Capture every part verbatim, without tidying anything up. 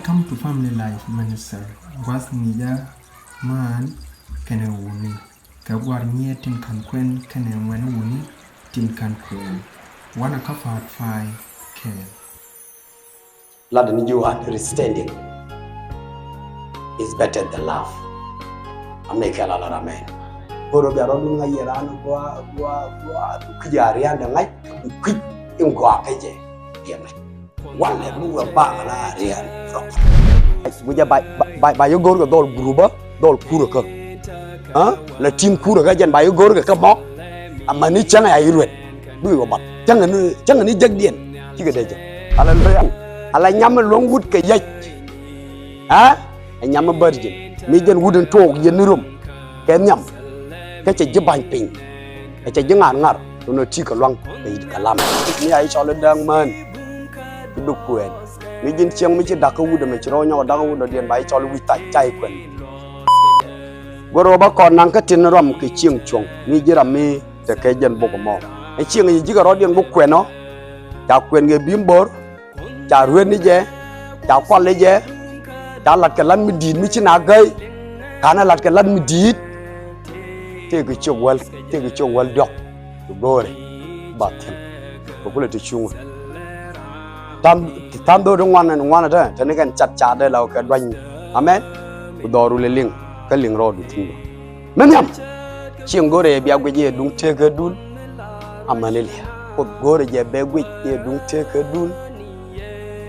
Come to Family Life Ministry, gua̱th ŋi̱i̱cä mään kɛnɛ wuni, kɛ gua̱r nyiee tin ka̱n kuɛn kɛnɛ ŋuɛn wuni tin ka̱n kuɛn. Wanɛ kä part five kɛɛl. Lat ni ji̱ understanding is better than love. Amɛ kɛl ala ram mɛ. Go̱r ɔ bia rɔ duŋ ŋa̱c yɛ ran gua gua gua ki̱ jɛ a rian dɛ ŋa̱c kɛ bi kui̱ in gɔaa kɛ jɛ. Yɛ mɛ. Walɛ mi wä ba la rian. Guic jɛ ba ba ba yɛ go̱r kɛ dhɔl group a dhɔl kurä kä. Ha? La team kurä kä jɛn ba yɛ go̱r kɛ kä mɔ. Amäni cäŋ a iruet. Bi wä bat. Cäŋ ni cäŋ ni jek diɛn. Cikɛ dee jek. Hallelujah. Ala nyam luɔ̱ŋ wut kɛ yec. Ha? Ɛ nyam virgin. Mi jɛn wut in tuɔɔk yɛn ni rom. Kɛ nhiam. Kä cɛ ji̱ ba̱ny piny. Kä cɛ ji̱ ŋa̱r ŋa̱r. Tun ɔ ti kɛ luaŋ kɛ yit kɛ lam. Mi a i̱ cɔl i̱ däŋ mään. I̱ bi kuɛɛn. Mi ji̱n cieŋ mi ci da̱k kä wut ɛmɛ ci rɔ nyɔk da̱k kä wut ɔ diɛn ba i̱ cɔl i̱ wi̱c thac ca i̱ kuɛn. Go̱r ɣöö bä kɔn naŋ kä tin rɔm kɛ cieŋ cuɔ̱ŋ mi ji̱ ram mi tekɛ jɛn bok ɛmɔ. Ɛ cieŋ yi ji̱ kɛ rɔɔdiɛn bok kuɛn ɔ. Ca kuɛn kɛ bi̱i̱m bo̱r. Ca ruet ni jɛ. Ca kual ni jɛ. Ca lat kɛ lat mi di̱i̱t mi ci na gäy. Ka̱n ɛ lat kɛ lat mi di̱i̱t. Tëëkɛ ciök wäl, tëëkɛ ciök wäl diɔ̱k. Kɛ go̱o̱rɛ ba thi̱n. Kɛ kulɛ ti cuŋä. Tha̱a̱ŋ, tha̱a̱ŋ dho̱o̱t in ŋuan in ŋuan ɛ te te ni kɛn cat cat dee la kɛ duany. Amen. Ku dhɔru lɛ liŋ kä liŋ rɔɔdu thi̱n bä. Mi nhiam. Cieŋ go̱o̱rɛ yɛ bia guic yɛ duŋ tëëkädun. Amäni lia̱a̱. Kuoth go̱o̱rɛ jɛ bɛ guic yɛ duŋ tëëkädun.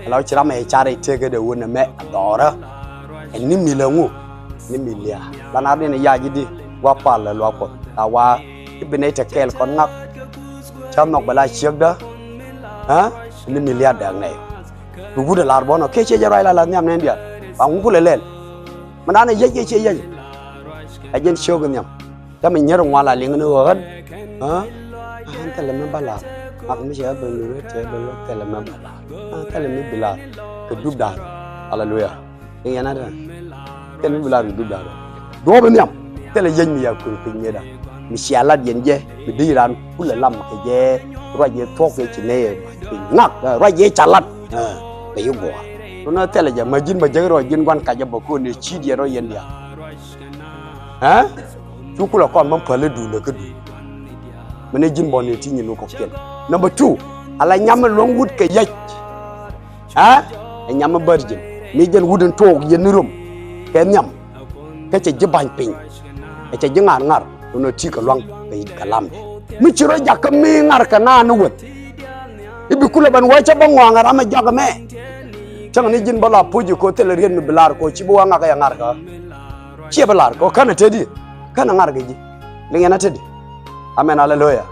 Ala ci ram ɛ car ɛ tëëkädɛ wun ɛmɛ a dhɔrä. Ɛn ni mi lɛ ŋu. Ni mi lia̱a̱. Lan ar ni ni yac ji̱ di. Gua pal lɛ luaak Kuɔth. La wa. I̱ bi nɛy te kɛɛl kɔn ŋak. Ca nhɔk bɛ la ciekdä. Ɛ? Ni mi lia̱a̱ dääk nɛy. Bi wut ɛ lar bɔnɔ kiɛ ciɛ jɛ ruac la la nhiam nɛn diaal. Ba ŋu kulɛ lɛl. Mɛ naan ɛ yec kiɛ ciɛ yec. Ɛ jɛn ciök nhiam. Tä mi nyier ŋual a liŋ ni ɣän. Ɛ? An thilɛ mi bä lar. Mak mi cɛ bä lurɛ cɛ bä lur thilɛ mi bä lar. An thilɛ mi bi lar. Kɛ dup da̱a̱r. Aleluya. I̱ yɛn a tɛn. Thilɛ mi bi lar kɛ dup da̱a̱r. Duɔ̱ɔ̱p in nhiam. Thilɛ yec mi ya kueŋ piny ŋetda. Mi cia lat yɛn jɛ. Mi dee raan kulɛ lam kɛ jɛ. Ruac yɛ thuɔ̱k kɛ ci nɛy ɛ piny ŋak. Ruac yɛ ca lat. Ɛ, kɛ yi guɔ̱ɔ̱r. Tun a thilɛ jɛ ma ji̱n bä jek rɔ ji̱n gua̱n kacä bä ko̱n ɛ ci̱i̱t yɛ rɔ yɛn diaal. Ɛ? Cu kulɛ kɔn bä päl i̱ duundä kä duun. Mɛn ɛ ji̱n bɔn ɛ ti nyin wä kɔkiɛn. Number two, ala nyam mi luäŋ wut kɛ yec. Ɛ? Ɛ nyam mi virgin. Mi jɛn wut in tuɔɔk yɛn ni rom. Kɛ nhiam. Kä cɛ ji̱ ba̱ny piny. Ɛ cɛ ji̱ ŋa̱r ŋa̱r. Tun ɛ ti kɛ luaŋ kɛ yit kɛ lamdɛ. Mi ci rɔ jakä mi ŋa̱r kɛ naan ni weth. I̱ bi kulɛ ben wä cä bä ŋɔaŋ ɛ ram ɛ jɔak ɛmɛ. Cäŋ ni ji̱n bä la puc i̱ ko̱ thilɛ riet mi bi lar ko̱ ci bi wä ŋak ɛ ŋa̱r kä. Ciɛ bi lar ko̱ känɛ teti. Känɛ ŋa̱r kɛ ji̱. Liŋ yɛn a teti. Amen, aleluya.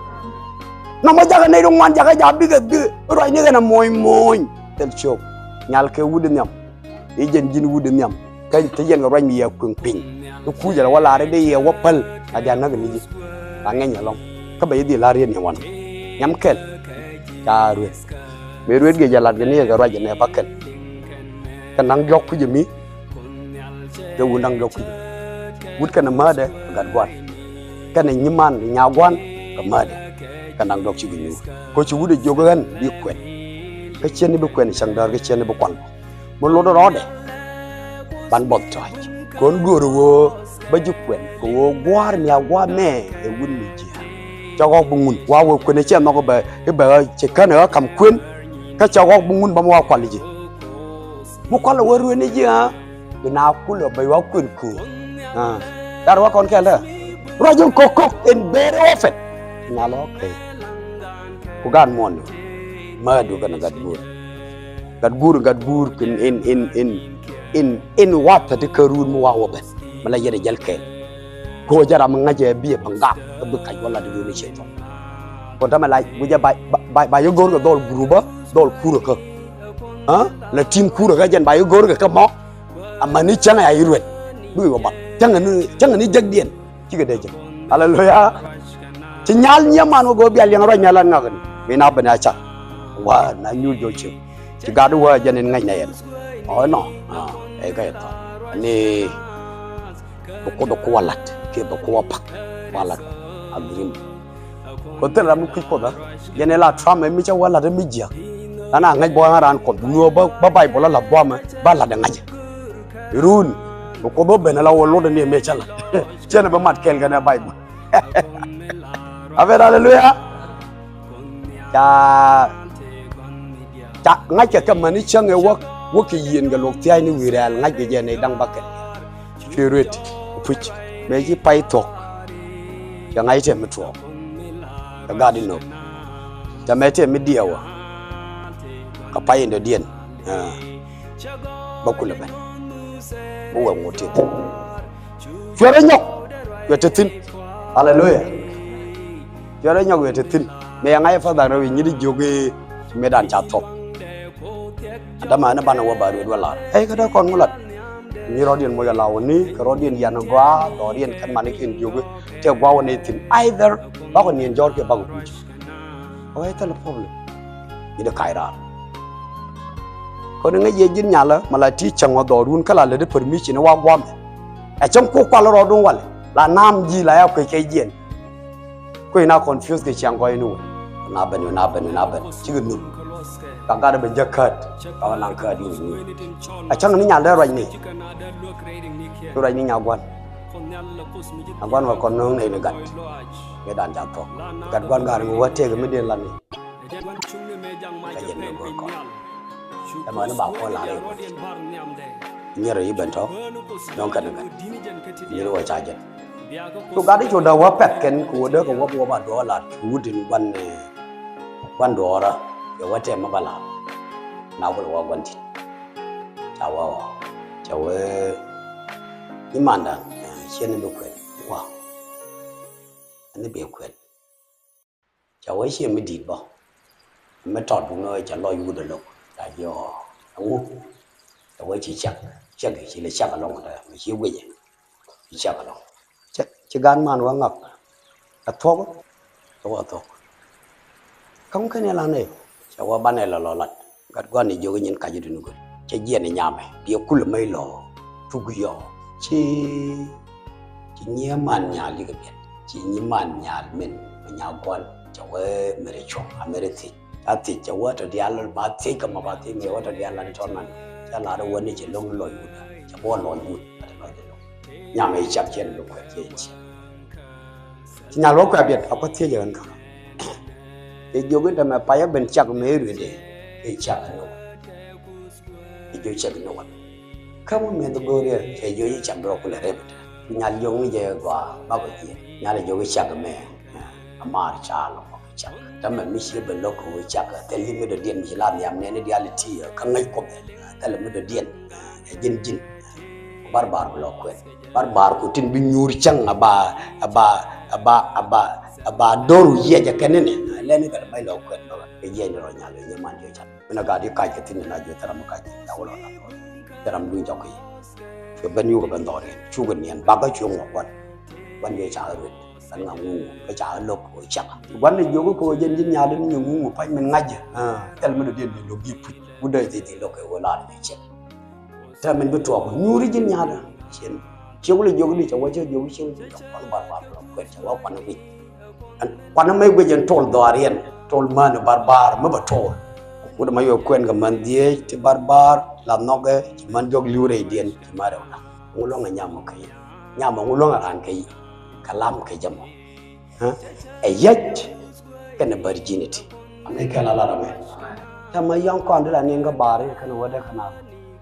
Nɔmɔ jakä nɛy ti ŋuan jakä ja̱ bikɛ bi ruacni kɛn ɛ mo̱o̱ny mo̱o̱ny. Thil ciök. Nyal kɛ wut in nhiam. I̱ jɛn ji̱n wut in nhiam. Kä te yɛn kɛ ruac mi yɛ kueŋ piny. I̱ kuc ala wä la̱r i̱ dee yɛ wä päl. A diaal näk ni ji̱. Ba ŋɛny ɛlɔ̱ŋ. Kä bɛ ji̱ dhil la̱r yɛn ni wan. Nyam kɛl. Ca ruet. Mëë ruet gɛ jɛ lat kɛ ni yɛ kɛ ruac jɛ nɛ ba kɛl. Kɛ naŋ diɔ̱k kui̱c ɛmi. Kɛ wut naŋ diɔ̱k kui̱c. Wut kɛnɛ määtdɛ kɛ gat gua̱n. Kɛnɛ nyiman nya gua̱n kɛ määtdɛ. Kɛ naŋ diɔ̱k ci bi nyuur. Koci wut ɛ jiök ɣän bi kuɛn. Kä ciɛn ni bi kuɛn cäŋ däär kä ciɛn ni bi kual bä. Mi lot rɔɔdɛ. Ban buɔth tɔ̱a̱c. Kɔn göörä ɣöö bä ji̱ kuɛn kɛ ɣöö gua̱a̱r mi a gua̱a̱r mɛ ɛ wut mi jiääk. Cɛ ɣɔk bi ŋun wa wee kuɛn ɛ cɛ nhɔk bɛ i̱ bɛ ɣä cɛ kän ɛ ɣä ka̱m kuën. Kä cɛ ɣɔk bi ŋun bä mi wa kual ji̱. Mi kual ɛ wä ruëëni ji̱ ɣä bi na kulɛ bɛ wa kuën köör. Dar wa kɔn kɛl dä ruac in kɔk kɔk in very often. Nal ɔ kɛ ku gaat muɔ̱ɔ̱n. Määtdu kɛn gat guur. Gat guur, gat guur in in in in in in wath ti kä ruun mi wa wä ben mi la yet a jäl kɛɛl. Kɛ ɣöö jɛ ram mi ŋa̱cɛ biɛ bä ŋak kä bi kac wä lat ruun i̱ ciɛ thɔk. Kɔn tamɛ la guicɛ ba ba ba yɛ go̱o̱r kɛ dhɔl gurupä dhɔl kurä kä. Ɛ la tim kurä kä jɛn ba yɛ go̱o̱r kɛ kä mɔ. Amäni cäŋ a ya i̱ ruet bi wä bath cäŋ ni cäŋ ni jekdiɛn. Cikɛ dee jɛ. Aleluya. Ci nyal nyiɛ man wä go̱o̱r bia liɛŋ ruac mi a lat ŋakni mi na ben a car. Wa na nyuur jɔ̱ cieŋ ci gat wä jɛn in ŋäc nɛ yɛn. Ɔ nɔ ɛ kɛ thɔ ni bi kuoth bi kuɔ lat kiɛ bi kuɔ pak wa lat agreement. Kɔ thil ram mi kui̱c kuoth a jɛn in la tram mi cä wä lat mi jiäk. Lan a ŋäc bɔɔŋ a raan Kuɔth nuɔɔ bä, bä Baibol a la̱th buamɛ, bä la̱t ɛ ŋa̱cä. Run, bɛ Kuoth bä ben ala wä luɔt ni mëë cä la̱t. Cä ni bä mat kɛɛl kɛnɛ Baibol. Amen, aleluya. Ca, ca ŋa̱ckɛ kɛ mäni cäŋ ɛ wä, wä kɛ yieen kɛ luɔk thia̱a̱cni wi̱i̱ rɛ̈ɛ̈l ŋa̱ckɛ jɛ nɛy da̱ŋ bäkɛl. Cuɛ ruet puc mëë ci pay thuɔ̱k. Cɛ ŋa̱c tɛm mi tuɔɔk. Cɛ gat inɔ. Cɛ mɛ tɛm mi diɛw ɔ. Kɛ pay in dɔ̱diɛn. Bä kulɛ ben. Bä wee ŋot ti thi̱n. Cuɛ rɔ nyɔk. Cuɛ te thi̱n. Aleluya. Cuɛ rɔ nyɔk cuɛ te thi̱n. Mëë yɛ ŋa̱c ɛ Father rɛw i̱ nyi̱t i̱ jiök i̱ mëëdan ca thuɔ̱k. Adama ɛn ɛ banɛ wä ba ruet wä lar. Ɛ kä dee kɔn ŋu lat. Nyi rɔ̱diɛn moc ala wä ni kɛ rɔ̱diɛn yan gɔaa dhɔriɛn kɛn manikiɛn jiök i̱ tëë gua̱a̱ wä ni thi̱n. Either bakɔ niɛn jɔɔr kiɛ bakɔ buc. Ɛ wee thilɛ problem. Nyi di kac raar. Kɔn iŋä yɛ ji̱n nyalä ma la ti cäŋ ɔ dhɔrun kä la lät i̱ permission i̱ wa guamɛ. Ɛ cäŋ kuk kual rɔɔdun walɛ la naam ji̱ la ya kuec kɛ jiɛn. Kuec na confuse kɛ ciaŋ gɔɔy ni wä. Na ben, na ben, na ben cikɛ nhuk. Ka gat i̱ ben jɛ käät ka wä naŋ käät ni wä. Ɛ cäŋ ni nyal dee ruacni. Ruacni nya gua̱n. Nya gua̱n wä kɔn no̱o̱ŋ nɛy ni gat. Mëëdan ca thuɔ̱k gat gua̱n gat mi wä tëëk mi dee lani. Kä jɛn mi go̱o̱r kɔn. Ɛmɛ ni ba kuɔl la̱r i̱ wä nyɛr i̱ ben tɔ̱. Nyɔ̱ŋ kɛn kɛn nyɛr i̱ wä ca jɛn. Cu gat i̱ cu däk wä pɛ̈th kɛn ku wä dee kɛ wä bi wä ba duɔɔr la̱r cu wut in gua̱n, eh, gua̱n duɔɔrä. Yɛ wä tɛm mi ba la̱r na wä lɛ wä gua̱n tin. Ca wä wä ca wee i̱ mandan, eh, ciɛn i̱ bi kuɛl wä. Ɛn i̱ bi kuɛl. Ca wee ciɛ mi di̱i̱t bä. Mi tɔt duŋ ɛ ca lɔc wut ɛ lo̱k ca jiɛ ɣɔɔ. Ɛŋu? Ca wee ci cak, cak ci lɛ cak ɛlɔ̱ŋ ɛ mi ci guicɛ. Ci cak ɛlɔ̱ŋ. Ci, ci gan man wä ŋak. Ɛ thuɔ̱k. Ca wee thuɔ̱k. Kä ŋu kɛn ilan ɛ ca wee banɛ lɛ lɔ lat. Gat gua̱n i̱ jiök i̱ nyin kac i̱ duni göl cɛ jiɛn i̱ nyamɛ biɛ kulɛ mɛy lɔ. Tuk yɔ ci, ci nyiee man nyal yikɛ biɛt ci nyi man nyal min mi nya gua̱n cɛ wee mɛri cuɔ̱ŋ a mɛri thiec. Ca thiec cɛ wee tɔ diaal ba thiec kä ma ba thiec mi cɛ wee tɔ diaal la di tɔn man. Ca lar i̱ wee ni cɛ lo̱ŋ ni lɔc wut cɛ buɔ lɔc wut a ti lɔc di lo̱ŋ. Nyamɛ i̱ cak ciɛn i̱ lo̱ŋ kuɛt ciɛ i̱ ciɛ. Ci nyal wä kuɛ biɛt a kua̱ thiec ɛ ɣän ka̱n. Cɛ jiök i̱ tämɛ payä ben cak mëë ruetdɛ. Cɛ cak ni wä. Cɛ jiök cak ni wä. Kä mi meth go̱o̱riɛ cɛ jiök i̱ cak duɔ̱ɔ̱k kulɛ rep. Ci nyal jiök mi jɛ gɔaa bakɔ jiɛ. Nyal jiök i̱ cak mɛ. Amaar ca lɔ bakɔ cak. Tämɛ mi cië ben lo̱k kɛ wä cak thil i̱ mi dɔ̱diɛn mi ci la nhiam nɛɛni diaal i̱ ti kä ŋäc kuɔth. Thil i̱ mi dɔ̱diɛn ɛ ji̱n ji̱n. Bar bar bi lɔ kuɛn. Bar bar ku tin bi nyuur cäŋ aba, aba, aba, aba, aba do̱r wi̱i̱ yɛc ɛ kɛn ni ni. Lɛni kɛ lɛ ba̱ny lɔ kuɛn bä kɛ yɛc ni rɔ nyal ni man jiɔ can. Min a gat i̱ kac kɛ thi̱n ni na jiɔ thɛram mi kac thi̱n ca wä lɔ na lɔ. Thɛram duny jɔk i̱. Cuɛ ben yuk kɛ ben dhɔriɛn cukɛ niɛn bakä cuɛ ŋuɔk kuan. Kuan jiɔ ca ruet. Kuan ŋa ŋuŋu kɛ ca lo̱k kɛ cak. Kuan ni jiök kɛ wä jɛn ji̱n nyal ni ŋuŋu pa̱ny min ŋa̱c jɛ. Thɛl mi dɔ̱diɛn bi lo̱k ji̱ puc. Wut dee thi̱n thi̱n lo̱k kɛ wä lar jiɔ cɛk. Tɛ min bi tuɔɔk nyuuri ji̱n nyaatdä. Cien ciek wulɛ jiök ni cɛ wä cɛ jiök cien cɛ kuan bar bar kuɛt cɛ wä kuan wi̱c. Kuan mi guic ɛn tol dhɔaariɛn tol män bar bar mi bɛ tol. Wut ma yɔ kuɛn kɛ män dhieec ti bar bar la nhɔkɛ ci män jɔk li̱w rɛydiɛn ci män rɛw na. Ŋu luɔ̱ŋ ɛ nyam mɔ kɛ yɛ nyam mɔ ŋu luɔ̱ŋ ɛ raan kɛ yɛ kɛ lam kɛ jɛ mɔ. Ɛ yɛc kɛnɛ virginity. Amɛ kɛl a lar amɛ. Tɛmɛ yɔ̱ŋ kɔn di la niŋ kä baari kɛnɛ wä dee kɛn a.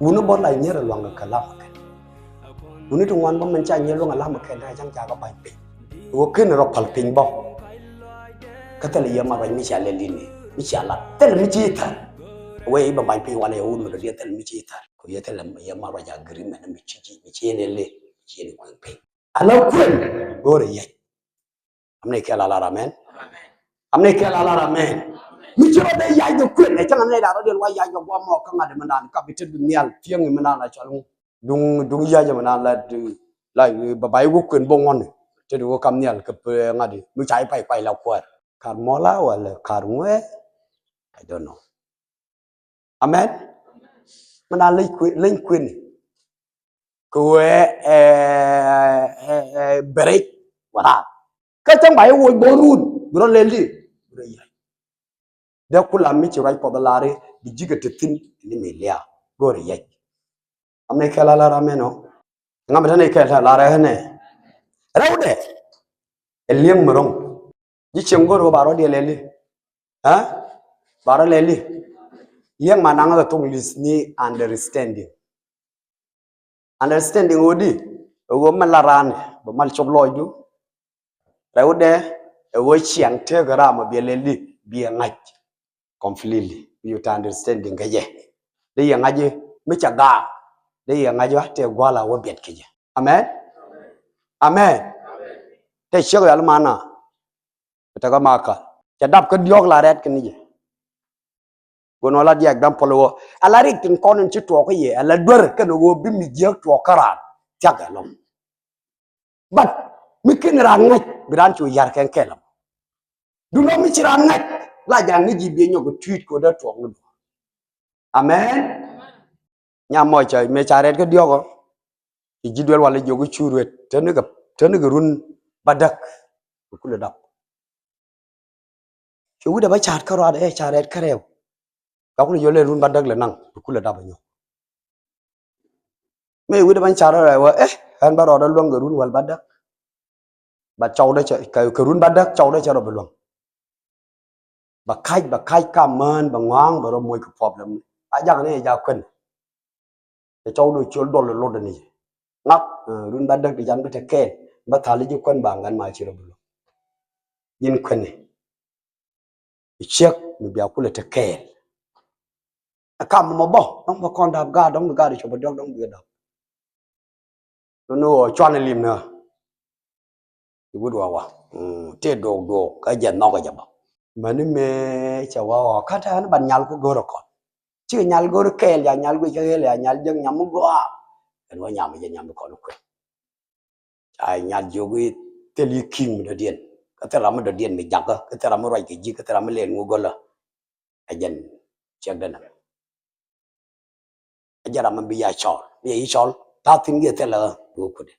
Wuni bä la nyier luaŋ kɛ lam kɛn. Wuni ti ŋuan bä min ca nyier luaŋ lam kɛn dee cäŋ ca kɛ ba̱ny piny. Wä ken rɔ pal piny bä. Kä thil yɛ ma ruac mi ca lɛ lini mi ca la thil mi ci thar. Wee i̱ bɛ ba̱ny piny wanɛ yɛ wut mi dɔ̱diɛ thil mi ci thar. Kɛ yɛ thil yɛ ma ruac agreement mi ci ji̱ mi ci ni li ci ni kueŋ piny. Ala kueŋ go̱o̱rɛ yɛc. Am ni kɛl a lar amɛn. Am ni kɛl a lar amɛn. Mi ci rɔ dee yac kɛ kuën ɛ cäŋ nɛy da̱ŋ rɔ diɛn wa yac kɛ guam mɔ kä ŋa̱t mi naan kap itet bi nhial piɛŋ mi naan a cɔl ŋu. Duŋ duŋ yac mi naan la la bɛ bay wä kuën bä ŋuɔ̱n. Tet wä kam nhial kɛ pɛ ŋa̱t mi ca i̱ pay pay la kuäär. Kar mɔla wala kar ŋuɛ. I don't know. Amen. Mi naan leny kuën leny kuën. Kɛ wee ɛ ɛ ɛ bɛrɛc wala. Kä cäŋ ba i̱ woc bä run bi rɔ lɛl di bi rɔ yac. Dee kula mi ci ruac Kuɔth ɛ lar i̱ bi ji̱ kɛ te thi̱n ni mi lia̱a̱. Go̱o̱rɛ yɛc. Am ni kɛl a lar amɛn ɔ. Ŋa mi te ni kɛl a lar ɛnɛ. Rɛwdɛ. Ɛ li̱eŋ mi ro̱ŋ. Ji̱ cieŋ go̱o̱r ɣöö ba rɔ diɛl ɛli. Ɛ? Ba rɔ lɛli. Li̱eŋ ma naŋ kɛ thok li̱th ni understanding. Understanding ɣöö di, ɛ ɣöö mi la raan bɛ mal cop lɔcdu. Rɛwdɛ, ɛ ɣöö ciaŋ tëëkɛ ram ɔ biɛ lɛli, biɛ ŋa̱c. Completely. Bi yɛ te understanding kɛ jɛ. Dee yɛ ŋa̱c mi ca gaak. Dee yɛ ŋa̱c a tëë gua̱a̱la wä biɛt kɛ jɛ. Amen. Amen. Tɛ ciek yal mana. Tɛ kä maka. Cɛ dap kä diɔ̱k la rɛt kɛ ni jɛ. Gun wala diak dam pɔl wä. Ala rik tin kɔn in ci tuɔk kä yɛ. Ala duer kɛn wä bi mi jiäk tuɔk kä raan. Thiak ɛlɔŋ. But mi ken raan ŋa̱c bi raan cu yar kɛn kɛl. Dun mi ci raan ŋa̱c la jaŋ ni ji̱ biɛ nyɔk kɛ tui̱t kɛ wä dee tuɔk ni duɔ̱ɔ̱r. Amen. Nyam mɔ ca mëë ca rɛt kä diɔ̱kɔ. Ci ji̱ duel wal i̱ jiök i̱ cu ruet. Teni kɛ, teni kɛ run ba däk. Bi kulɛ dap. Ci wi̱cdɛ ba ca̱a̱t kä ruaadɛ ɛ ca rɛt kä rɛw. Ka kulɛ yɔl ɛ run ba däk lɛ naŋ. Bi kulɛ dap inyɔk. Mëë wi̱cdɛ ba ca̱a̱t rɛw ɛ wä ɛ ɣän ba rɔɔdɛ luäŋ kɛ run wäl ba däk. Ba cɔwdɛ cɛ kɛ, kɛ run ba däk cɔwdɛ cɛ rɔ bi luäŋ. Ba ka̱c, ba ka̱c ka mään, ba ŋɔa̱a̱ŋ, ba rɔ moc kɛ problem. A jak ni ɛ jak kuɛn. Cɛ cɔw do ciöl duɔl lot ni. Ŋak, eh, run ba däk di jan bi te kɛɛl. Ba thal ji̱ kuɛn ba ŋän ma ci rɔ bi luäŋ. Yin kuɛn ni. Ciek mi bia kulɛ te kɛɛl. Ɛ kam mɔ bä, dɔ̱ŋ bä kɔn dap gaat, dɔ̱ŋ bi gaat cop bä diɔ̱k, dɔ̱ŋ bi dap. Nunu ɔ cuan lim na. Iwut wawa. Mm, tëë duɔk duɔk kä jɛ nhɔk jɛ bä. Mäni mëë cɛ wawa kä tɛ̈n ban nyal ku go̱r kɔn. Cikɛ nyal go̱r kɛɛl, ya nyal guic kä ɣel, ya nyal jek nyam mi gɔaa. Ɛn wä nyam jɛ nyam kɔn kuɛ. Ca nyal jiök i̱ thil i̱ ki̱i̱ŋ mi dɔ̱diɛn. Kä thil ram mi dɔ̱diɛn mi jakä, kä thil ram mi ruac kɛ ji̱, kä thil ram mi lɛl ŋu gölä. Ɛ jɛn ciɛk dɛn. Ɛ jɛn ram mi bi ya cɔl, mi ya i̱ cɔl, ta̱a̱ thi̱n giɛ thil ɛ ɣä, bi wä kutdɛ.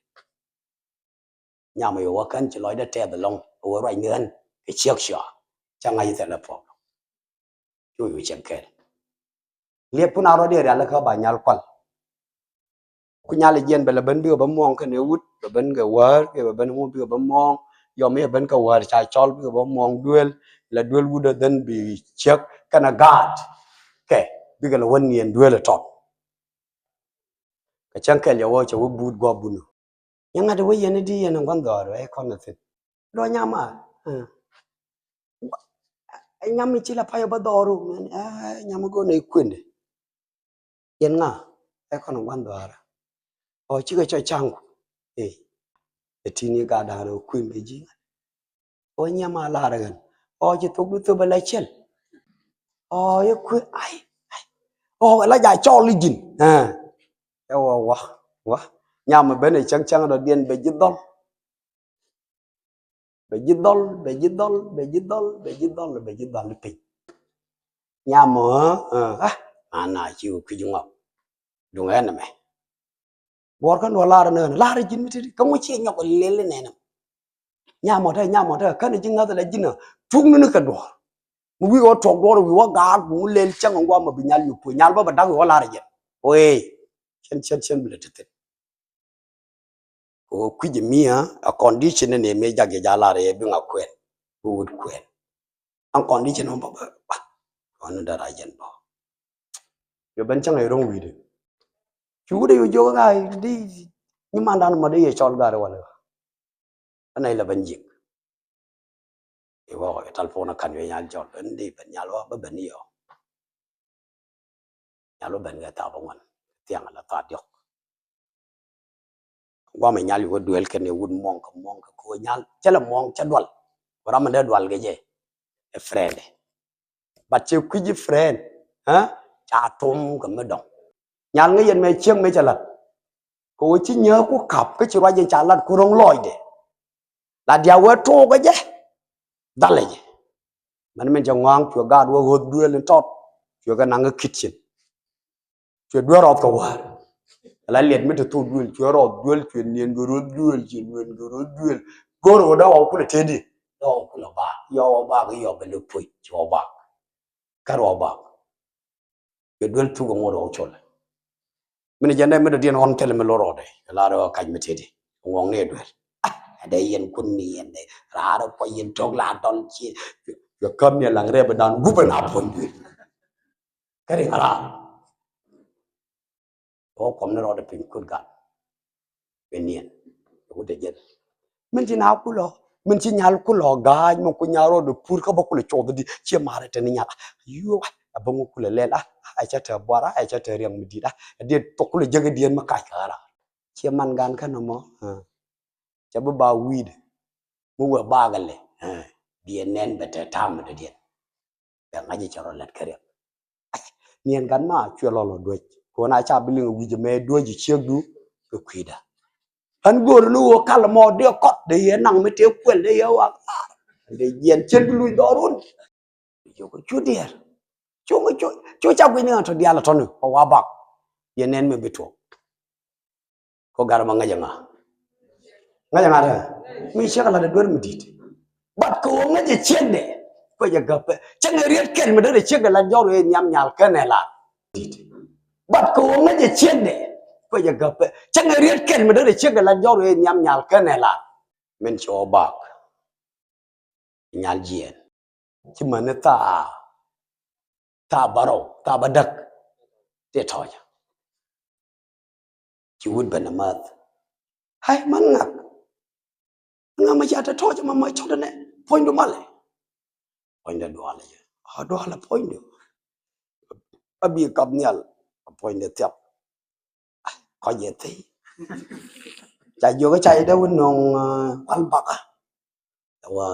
Nyam ɛ yɛ wä kän ci lɔcdɛ tɛth ɛlɔ̱ŋ, ɛ wä ruac ni ɣän, kɛ ciɛk cua, ca ŋa̱c i̱ thil ɛ puɔk. Cu yɛ wä cɛn kɛɛl. Liɛp kun a rɔ̱diɛn rial kä ba nyal kual. Ku nyal jiɛn bɛ lɛ ben bikɛ bä muɔ̱ɔ̱ŋ kɛnɛ wut, bɛ ben kɛ wäär, kɛ bɛ ben ŋu bikɛ bä muɔ̱ɔ̱ŋ, yɔm yɛ ben kɛ wäär ca cɔl bikɛ bä muɔ̱ɔ̱ŋ duel, la duel wut ɛ dhän bi ciek kɛnɛ gaat. Kɛ, bikɛ lɛ wä niɛn duel ɛ tɔt. Kɛ cäŋ kɛl yɛ wä cɛ wä buut guɔp bunu. Nyɛ ŋa̱t wä yɛn di yɛn ŋuan dhɔr ɛ kɔn ɛ thin. Dɔ nyam a. Ɛ nyam mi ci la payɔ bä dhɔru. Ɛ nyam mi go̱n ɛ kuendɛ. Yɛn ŋa ɛ kɔn ŋuan dhɔr. Ɔ cikɛ cɔ caŋ ku. Ɛ. Ɛ tini gat da̱a̱n ɛ kuendɛ ji̱. Ɔ nyam a lar ɣän. Ɔ ci thok du thop ala cel. Ɔ yɛ kuë ai ai. Ɔ la ja cɔl i̱ ji̱n. Ɛ. Ɛ wä wä wä. Nyam ben ɛ cäŋ cäŋ dɔ̱diɛn bɛ ji̱ dhɔl. Bɛ ji̱ dhɔl, bɛ ji̱ dhɔl, bɛ ji̱ dhɔl, bɛ ji̱ dhɔl, bɛ ji̱ dhɔl piny. Nyam ɔ ɛ ɛ. Ana ci wä kui̱ ji̱ ŋɔk. Duŋ ɛn ɛmɛ. Buɔr kän wä lar ni ɣän lar ji̱n mi titi kä ŋuci nyɔk lel ni nɛn. Nyam ɔ te nyam ɔ te kän ji̱ ŋäth la ji̱n a tuk ni ni kɛ duɔr. Mi wi̱i̱ wä tuɔk duɔr wi̱i̱ wä gaar ku ŋu lel cäŋ ŋuam mi bi nyal yop puɔ̱ nyal bä bä dak wi̱i̱ wä lar ji̱n. Wee. Cien cien cien bi lɛ ti thin. Kɛ ɣöö kui̱c mi a condition ni mëë jak jɛ jalar yɛ bi ŋa kuɛn bi wut kuɛn. An condition ɔ bä bä bä ɣɔn ni dara jɛn bä. Yɔ ben cäŋ yɛ ro̱ŋ wi̱i̱dɛ. Ci wut yɛ jiök ɣa̱a̱ di nyimandan mɔ di yɛ cɔl gari wala. Anɛ ilɛ ben ji̱k. Iwɔ ital puɔn akan yɔ nyal jɔl ben di ben nyal wä bä ben yɔ. Nyal wä ben kɛ thaap aŋuan thiaŋ ala thaap diɔk. Guamɛ nyal iwä duel kɛn iwut muɔŋ kɛ muɔŋ kɛ ko̱ nyal cɛ lɛ muɔŋ cɛ dual. Wä ram mi dee dual kɛ jɛ ɛ friend. But cɛ kui̱ ji̱ friend. Ɛ ca tum kɛ mi dɔŋ. Nyal ŋäc yɛn mɛ cieŋ mɛ cɛ lat. Kɛ wä ci nyääk ku kap kä ci ruac in ca lat ku ro̱ŋ lɔɔcdɛ. La diaal wee tuukä jɛ. Dhalɛ jɛ. Mɛn min cɛ ŋɔaŋ cuɛ gaat wä ɣöth duëël in tɔt. Cuɛ kɛ naŋ kä kitchen. Cuɛ duel rɔɔth kɛ wäär. Ala liɛt mi te thok duëël cuɛ rɔɔth duëël cuɛ niɛn kɛ röth duëël cuɛ niɛn kɛ röth duëël. Go̱o̱r ɣöö dee ɣɔw kulɛ tëëdi. Dee ɣɔw kulɛ baak yɔw ɣɔw baak yɔw bɛ lɛ puc cuɛ ɣɔw baak. Kä rɔɔk bak. Yɛ duel thuk ɛŋu rɔɔk col. Min jɛn dee mi dɔ̱diɛn ɣɔn thilɛ mi lo̱r rɔɔdɛ. Ɛ la rɔɔk kac mi teti. Ŋuɔŋni ɛ duel. Ah, ɛ dee yɛn kun ni yɛn dee. Raar ɛ kuɔ yɛn tɔk la dɔl ci. Yɛ käm ni ɛ laŋ rɛp ɛ dan gup ɛ na puɔ̱ny duel. Kä riŋ raar. Ɔ kɔm ni rɔɔdɛ piny kut gat. Bɛ niɛn. Wut ɛ jɛn. Min ci na kulɔ. Min ci nyal kulɔ ga̱a̱c min ku nyal rɔɔdɛ pur kä bä kulɛ cuɔth di. Ciɛ marɛ tɛn ni nyal. Yuɔ. A bä ŋu kulɛ lɛl a. A cɛ tɛ buar a cɛ tɛ riɛŋ mi dit a. A diet thok kulɛ jek diɛn mi kac kä ra. Ciɛ man gan kä nɔmɔ. Cɛ bi ba wi̱i̱dɛ. Mi wee bakɛ lɛ. Biɛ nɛn bɛ tɛ tam mi dɔ̱diɛn. Bɛ ŋa̱c cɛ rɔ lɛt kä riɛk. Niɛn gat ma cuɛ lɔl ɔ duec. Kɔn a ca bi liŋ wi̱c mɛ duec ciek du. Kɛ kui̱da. Ɣän go̱o̱r ni ɣöö kal mɔ dee kɔt dee yɛ naŋ mi tëë kuɛl dee yɛ wak. Dee jiɛn cien bi luc dhɔrun. Cu diɛɛr. Cu cu ca guic ni ɣän tɔ diaal tɔni ɔ wa bak. Yɛ nɛn mi bi tuɔk. Ko gar ma ŋäcɛ ŋa. Ŋäcɛ ŋa tɛ. Mi ciek la dee duer mi dit. But kɛ wä ŋäcɛ ciek dɛ. Kuɛ jɛ gäpɛ cɛ ŋɛ riet kɛl mi dee dee ciek dɛ la jɔr wee nhiam nyal kɛn ɛ la. Dit. But kɛ wä ŋäcɛ ciek dɛ. Kuɛ jɛ gäpɛ cɛ ŋɛ riet kɛl mi dee dee ciek dɛ la jɔr wee nhiam nyal kɛn ɛ la. Min cɛ wä bak. Nyal jiɛn. Ci mäni thaa. Thaa bärɔw thaa bädäk. Tëë tɔ̱ɔ̱cä. Ci wut ben amäth. Ai man ŋak. Ŋak ma ca te tɔ̱ɔ̱cä ma ma cɔt ɛnɛ puɔ̱nydu malɛ. Puɔ̱nydu dualɛ jɛ a dualɛ puɔ̱nydu. A bi kap nhial a puɔ̱nydu thiap. Kɔc jɛ thii. Ca jiök ca jɛ dee wä nöŋ wal bakä. Wa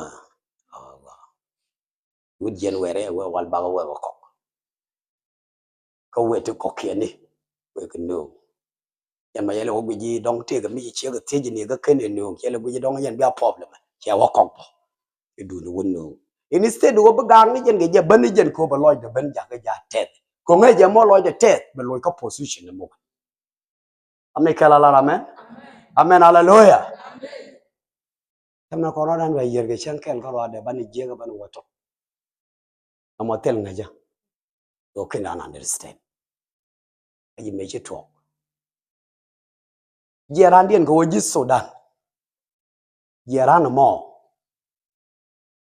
wa wut jiɛn wɛrɛ wɛ wal bakä wɛ wä kɔk. Kä wet ti kɔkiɛni wek kɛ nööŋ. Yɛn ma yɛlɛ wä guic ji̱ dɔŋ tëëk mi ci ciek kɛ thiec ni kä ken ɛ nööŋ yɛlɛ guic ji̱ dɔŋ yɛn bia problem. Cɛ wä kɔk bɔ. I̱ duni wä nööŋ. Instead wä bi gaak ni jɛn kɛ jɛ bän ni jɛn kɛ wä bɛ lɔcdɛ bän jakä ja tɛth. Kɛ ŋäc jɛ mɔ lɔcdɛ tɛth bɛ loc kä position ni muk. Amɛ kɛl ala amen. Amen, hallelujah. Tɛmɛ kɔn rɔdan bɛ yier kɛ cɛn kɛl kä rɔadɛ bän ni jiek bän wä tɔk. Amɔ thil ŋäcä. Thok kin an understand. Ɛ ji̱ mëë ci tuɔɔk. Jiɛ randiɛn kɛ wä ji̱ Sudan. Jiɛ ran mɔ.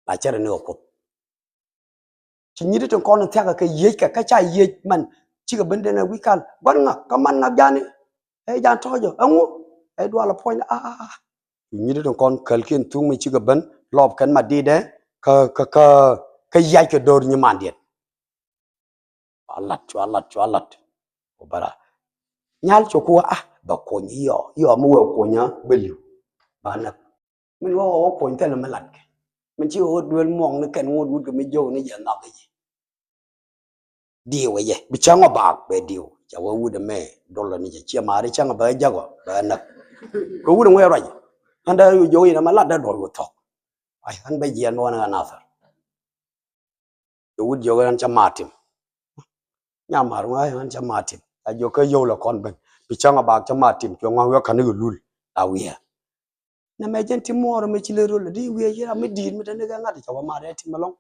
La cɛ rɛ ni kɛ Kuoth. Ci nyit tin kɔn thiakä kɛ yiec kɛ kä ca yiec man cikɛ ben den ɛ wi̱i̱ kal gua̱n ŋak kä man ŋak jani. Ɛ jan tɔ̱ɔ̱cä ɛŋu ɛ dual ɛ puɔ̱ny a a a. Nyit tin kɔn kälkiɛn thuk mi cikɛ ben lɔp kɛn ma di̱i̱dɛ kä kä kä kä yac kɛ do̱r nyimandiɛn. Cua lat cua lat cua lat. Ku bära nyal cu ku a bɛ kuny yɔ yɔ mi wee kuny a bɛ li̱w. Ba näk min wä wä kuny thilɛ mi lat kɛ min ci wä duel muɔŋ ni kɛn ŋut wut kɛ mi jok ni jɛ nhɔk kɛ jɛ. Diw ɛ jɛ bi cäŋ ɔ baak bɛ diw. Ca wä wut ɛmɛ dol ni jɛ ciɛ maari cäŋ ɔ bɛ jäk ɔ bɛ näk. Kɛ wut ɛŋu ɛ ruac ɛ ɣän dee yu jok in ɛmɛ lat dee duɔl wut thɔk. Ai ɣän bɛ jiɛn bä ɣän ɛ ɣän athar. Kɛ wut jok in ɣän cä matim. Nya mar ŋuan ɣän cä matim a jok kä yio̱w lɛ kɔn ben bi cäŋ ɔ baak cä matim cuɛ ŋuan wiɛ ka̱n ni kɛ lul. La wiɛ. Nɛ mɛ jɛn ti muɔɔr mɛ ci lɛ rol di wiɛ ci ram mi di̱i̱t mi te ni kɛ ŋa̱t ca wä mat ɛ tim ɛlɔŋ.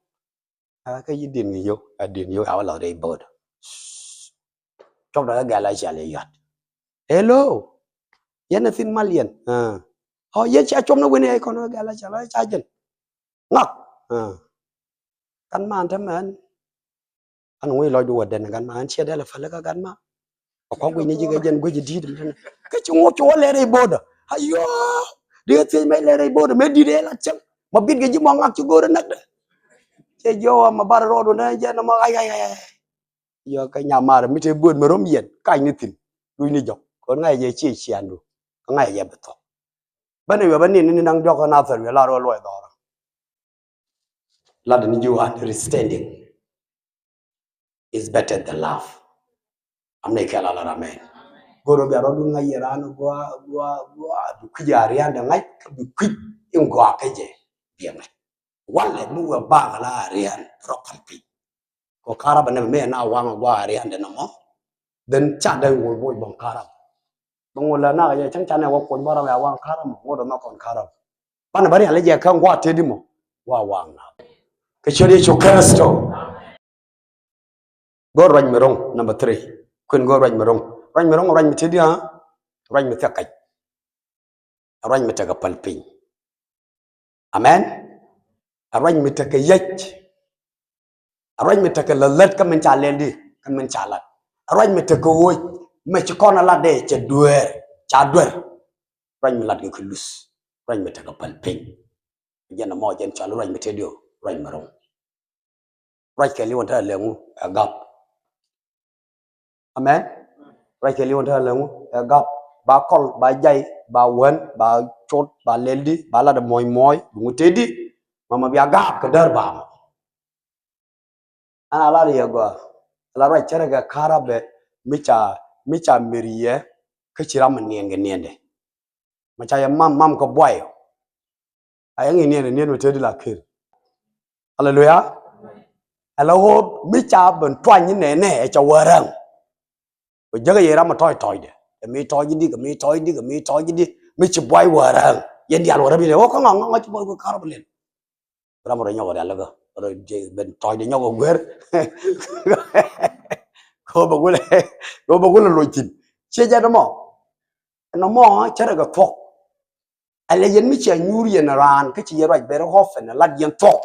A kä yi din kɛ yio̱w a din yio̱w a wä lɔ rɛy bo̱o̱t. Cɔp dɔ kɛ gɛl a cia lɛ yuat. Hello. Yɛn a thin mal yɛn. Ɔ yɛn cia cɔp ni wen ɛ kɔn kɛ gɛl a cia lɛ ca jɛn. Ŋak. Kan man te mɛn. An ŋuc lɔcdu wä den gan ma an ciɛ dɛl a päl kä gan ma. A kɔk guic ni ji̱ kɛ jɛn guic di̱i̱t mi tɛn kä ci ŋuɔk ci wä lɛr i̱ bo̱dä. Ayɔ. Di kɛ thiec mɛ lɛr i̱ bo̱dä mɛ di̱i̱t ɛ la cäŋ ma bit kɛ ji̱ mɔ ŋak ci go̱o̱r ɛ näk dɛ. Cɛ jiɔ ma bar rɔɔd wä nɛ jɛ nɔmɔ ay ay ay ay. Yɔ kɛ nyamar mi te bööt mi rom yɛn kac ni thi̱n. Luc ni jɔk kɔn ŋa̱c jɛ ciɛ ciandu. Kä ŋa̱c jɛ bi thɔk. Bänɛ wiɛ bä nin ni naŋ diɔk kä nathɛr wiɛ lar wä luɔc dhɔrä. Lat ni ji̱ understanding is better than love. Am ni kɛl ala ramen. Goro bia rɔ dun ŋa̱c yɛ ran gua gua gua bi kui̱ a rian de ŋa̱c bi kui̱ in gua kɛ jɛ. Biɛ ŋa̱c. Walɛ mi wɛ bak la a rian rɔ kal pi. Ko karab ne me na waŋ gua a rian de na mɔ. Den ca de wo wo bɔŋ karab. Bɔŋ wo la na yɛ cɛŋ ca ne wa kuɔn bara ya waŋ karab mɔ wo de na kɔn karab. Banɛ bä rial jɛ kä ŋuak tëëdi mɔ wa waŋ na. Kɛ ciöt Yecu Kritho. Go̱o̱r ruac mi ro̱ŋ, number three. Kuën go̱o̱r ruac mi ro̱ŋ. Ruac mi ro̱ŋ, ruac mi tëëdi, ha? Ruac mi thia̱k kac. Ruac mi tekɛ päl piny. Amen. Ruac mi tekɛ yäc. Ruac mi tekɛ lät lät kä min ca lɛl di, kä min ca lat. Ruac mi tekɛ ɣööc, mi ci kɔn a lat dee cɛ dueer, ca duer. Ruac mi lat kɛ kɛ luth. Ruac mi tekɛ päl piny. Jɛn ɛmɔ jɛn cɔal ruac mi tëëdi, ruac mi ro̱ŋ. Ruac kɛɛliw ɛn te alɛŋu ɛ gap. Amen. Ruac kɛɛliw ɛn te alɛŋu ɛ gap. Ba kɔl, ba jay, ba wän, ba cot, ba lɛl di, ba lat ɛ muɔ̱c muɔ̱c, duŋ tëëdi. Mama bia gap kɛ däär ba mɔ. Ɛn a lar yɛ gɔaa. A lar ruac cärɛ kɛ karabɛ mi ca, mi ca mir yɛ kä ci ram mi niɛn kɛ niɛndɛ. Ma ca yɛ mam, mam kɛ buay. A yɛ ŋi̱i̱c niɛn, niɛn mi tëëdi la ker. Aleluya. Ɛ la ɣöö mi ca ben tuany ni nɛnɛ ɛ ca wä räŋ. Kɛ jäkä yɛ ram mi tɔc tɔcdɛ. Kɛ mi tɔc di, kɛ mi tɔc di, kɛ mi tɔc di. Mi ci buay wä räŋ. Yɛn diaal wä räm yɛn ɛ ɣöö kä ŋɔ̱, ŋɔ̱, ŋɔ̱ ci buay wä karabɛ lɛl. Ram rɔ nyɔk rialikä rɔ ben tɔcdɛ nyɔk ɛ guer. Kɛ ɣöö bɛ gulɛ, kɛ ɣöö bɛ gulɛ loc thi̱n. Ciɛ jɛ nɔmɔ. Nɔmɔ cärɛ kɛ thuɔ̱k. Ɛ lɛ yɛn mi cia nyuur yɛn raan kä ci yɛn ruac ben ɣɔf ɛn lat yɛn thuɔ̱k.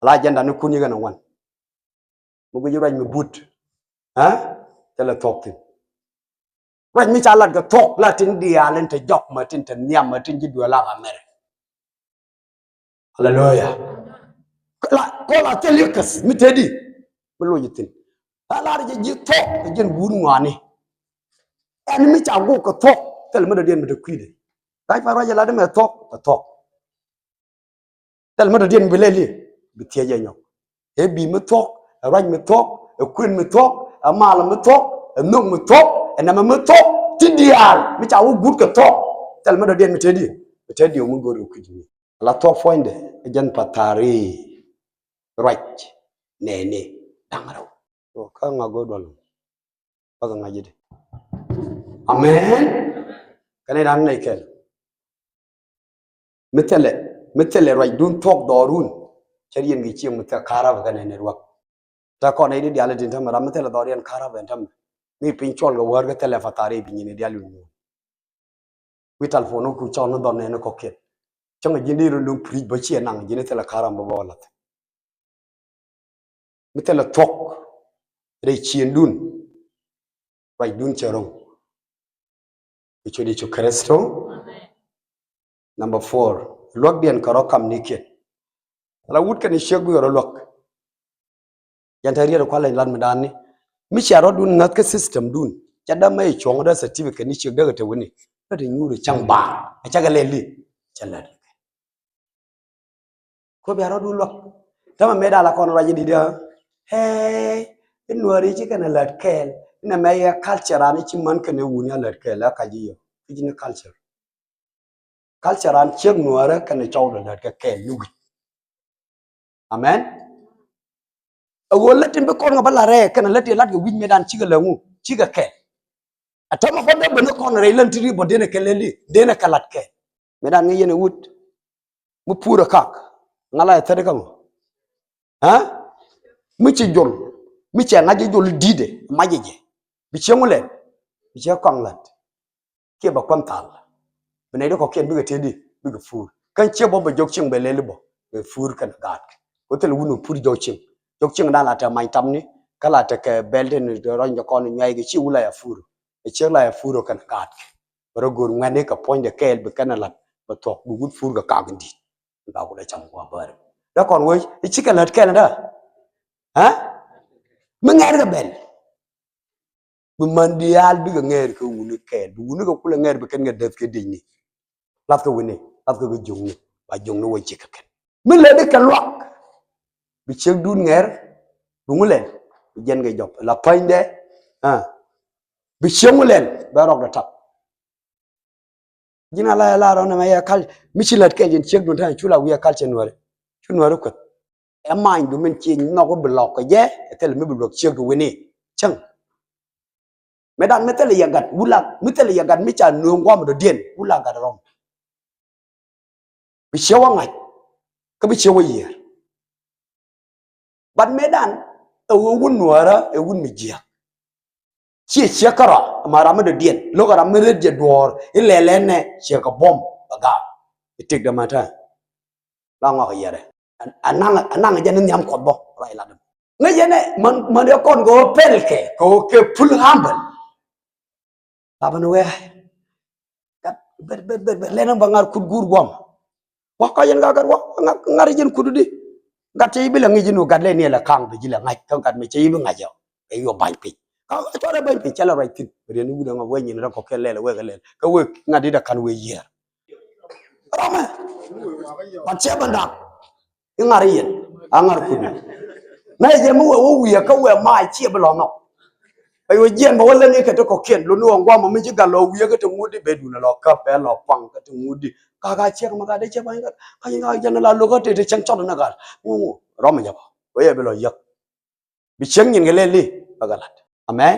La jɛn dan ni kun yikɛn ɛ ŋuan. Mi guic ruac mi but. Ɛ? Thilɛ thuɔ̱k thi̱n. Ruac mi ca lat kɛ thuɔ̱k la tin diaal in te jɔk ma tin te nhiam ma tin ji̱ duel lak amɛrɛ. Aleluya. Kɔ la, kɔ la thil ikäth mi tëëdi mi loc ithin. A lar jɛ ji̱ thuɔ̱k kɛ jɛn wun ŋɔaani. Ɛn mi ca gok kɛ thuɔ̱k thil mi dɔ̱diɛn mi te kui̱dɛ. Gac pa ruac ɛ lat mɛ thuɔ̱k kɛ thuɔ̱k. Thil mi dɔ̱diɛn bi lɛli bi thiec ɛ nyɔk. Ɛ bi̱i̱ mi thuɔ̱k, ɛ ruac mi thuɔ̱k, ɛ kuën mi thuɔ̱k, ɛ mal mi thuɔ̱k, ɛ nhök mi thuɔ̱k, ɛ nɛmɛ mi thuɔ̱k. Ti diaal mi ca wä guut kɛ thuɔ̱k. Thil mi dɔ̱diɛn mi tëëdi, mi tëëdi mi go̱o̱r kɛ kui̱c mi. La thuɔ̱k puɔ̱nydɛ ɛ jɛn pa thaari ruac nɛɛni da̱ŋ rɛw. Kä ŋa go̱o̱r duɔl. Path ŋa̱c ji̱ di. Amen. Kɛn inan nɛy kɛl. Mi thilɛ, mi thilɛ ruacdun thuɔ̱k dhɔrun. Cɛ riɛn kɛ cieŋ mi thilɛ karabɛ kɛnɛ ni ruak. Te kɔn nɛy di diaal itin tämɛ ram mi thilɛ dhɔriɛn karabɛ ɛn tämɛ. Mi piny cuɔl kɛ wäär kä thilɛ path thaari bi nyin idial inyuun. Wi̱i̱ talpon ni ku cɔn ni dhɔn nɛɛni kɔ̱kiɛn. Cäŋ a ji̱n di run luŋ preach bä ciɛ naŋ ji̱n thilɛ karam bä bä wä lath. Mi thilɛ thuɔ̱k rɛy ciëndun. Ruacdun cɛ ro̱ŋ. Kɛ ciöt Yecu Kritho. Number four. Luäkdiɛn kɛ rɔ kam ni kiɛn. Ala wut kɛn i̱ ciek bikɛ rɔ luäk. Yɛn te riet kualɛ lat mi da̱a̱n ni. Mi cia rɔ̱dun ŋäth kä system dun. Ca dämɛ i̱ cuɔ̱ŋ dee certificate ni ciek dee kɛ te wini. Kä te nyuur i̱ cäŋ baar. Ɛ cakɛ lɛl i̱. Cɛ lɛl. Ko bia rɔ̱dun luäk. Tämɛ mëë da̱a̱ la kɔn ruac i̱ di̱t i̱. Hɛɛy. I̱ nuääri ci kɛn ɛ lät kɛɛl. Inɛ mɛ yɛ culture an i̱ ci män kɛn ɛ wuni a lät kɛɛl ɛ kac i̱ yɛ. Ki̱c ni culture. Culture an ciek nuäärä kɛnɛ cɔw dɔ lät kɛ kɛɛl ni wi̱c. Amen. Ɛ ɣöö lät in bi kɔn ŋa bä lat rɛɛ kɛnɛ lät in lat kɛ wi̱c mëëdan cikɛ läŋu cikɛ kɛɛl. Ɛ tɔmɛ kɔn dee ben kɔn rɛy län ti ri bɔ denɛ kɛ lɛli denɛ kɛ lat kɛɛl. Mëëdan ŋa yɛn ɛ wut mi pur ɛ kak ŋa la ɛ thäri kä ŋɔ. Ɛ mi ci jol mi cɛ ŋa̱c jɛ jol di̱tɛ mac jɛ jɛ bi cieŋ wä lɛl bi cɛ kɔaŋ lät. Kiɛ bɛ kuän thal. Bi nɛy di kɔ̱kiɛn bikɛ tëëdi bikɛ pur. Kän ciɛ bä bɛ jɔk cieŋ bɛ lɛli bä bɛ pur kɛn gaat. Kɛ thil wun bɛ pur jɔk cieŋ. Jɔk cieŋ dan la tɛ many tamni kä la tɛ kɛ bɛl tin rɔny jɛ kɔn nyuay kɛ ci wun la ya pur. Bɛ ciek la ya pur kɛn gaat. Bɛ rɔ go̱o̱r ŋuɛ̈tni kɛ puɔ̱nydɛ kɛɛl bi kɛn lat bɛ thuɔ̱k bi wut pur kɛ kak in di̱t. Ba ku dee cam kua bäri dee kɔn wec i̱ cikɛ lät kɛɛl in dä. Ɛ mi ŋɛɛr kɛ bɛl. Bi män diaal bikɛ ŋɛɛr kɛ wuni kɛɛl bi wuni kɛ kulɛ ŋɛɛr bi kɛn kɛ däth kɛ dicni. Lath kɛ wini lath kɛ kɛ juŋni ba juŋni wä ji̱ kɛ kɛn. Mi lɛ di kɛ luak bi ciek dun ŋɛɛr bi ŋu lɛl bi jɛn kɛ jɔp la pa̱nydɛ. Bi ciek ŋu lɛl bɛ rɔk dɛ tap. Ji̱n a la yɛ la rɔn ɛmɛ yɛ kal mi ci lät kɛl yɛn ciek dun ta̱a̱ cu la wi̱i̱ ɛ kal cɛ nuäri cu nuäri kueth. Ɛ many du min ci nhɔk bi lɔk kɛ jɛ ɛ thil mi bi luäk ciek du wini cäŋ. Mëë dan mi thil yɛ gat wula mi thil yɛ gat mi ca nööŋ guam dɔ̱diɛn wula gat rɔm. Bi ciek wä ŋa̱c kä bi ciek wä yiër. But mëë dan Ɛ wun nuäärä ɛ wun mi jiäk. Ciɛ ciɛ kärɔa ma ram mi dɔ̱diɛn lo̱k ram mi ret jɛ duɔ̱ɔ̱r i̱ lɛl ɛnɛ ciɛ kɛ buɔ̱m bɛ gaam. I̱ tëk dämä tɛ̈ la ŋɔak yɛrɛ. Anaŋ anaŋ jɛ ni nhiam Kuɔth bä ruac lat dämä. Ŋäc jɛ nɛ man man yɛ kɔn kɛ ɣöö pɛl kɛ kɛ ɣöö kɛ pul humble. Lapɛ ni wee gat bɛr bɛr bɛr bɛr lɛn bä ŋa̱r kut guur guɔm. Wä kɔc yɛn gat gat wä ŋa̱r ŋa̱r yɛn kut di. Gat cɛ i̱ bi lɛ ŋi̱c in wä gat lɛ ni lɛ kaŋ bi ji̱ lɛ ŋa̱c kä gat mi cɛ i̱ bi ŋa̱c ɔ. Kɛ yuɔ ba̱ny piny ka cɔrɛ ba̱ny piny cɛ lɛ ruac thi̱n riɛn i̱ wut ɛŋa wee nyin rɛ kɔk kɛ lɛl wee kɛ lɛl kɛ wee ŋa̱t di dɛ ka̱n wee yiëër. Rɔmɛ gat cɛ bä dak. I̱ ŋa̱r yɛn a ŋa̱r kut di. Nɛ jɛ mi wee wä wiɛ kä wee ma ciɛ bi lɔ nhɔk. Ayo jiɛn bä wä leni kɛ ti kɔkiɛn luni wä ŋuam mi ci gal lɔ wiɛ kɛ ti ŋut di bɛ dun lɔ käp bɛ lɔ paŋ kɛ ti ŋut di. Ka ka ciɛk ma ka de ciɛ paŋ ka ka jɛ la lokä ti ti cɛŋ cɔl ni gal. Ŋu ŋu rɔm jɛ bä wä yɛ bi lɔ yäk. Bi cieŋ nyin kɛ lɛl li bä kɛ lat. Amen.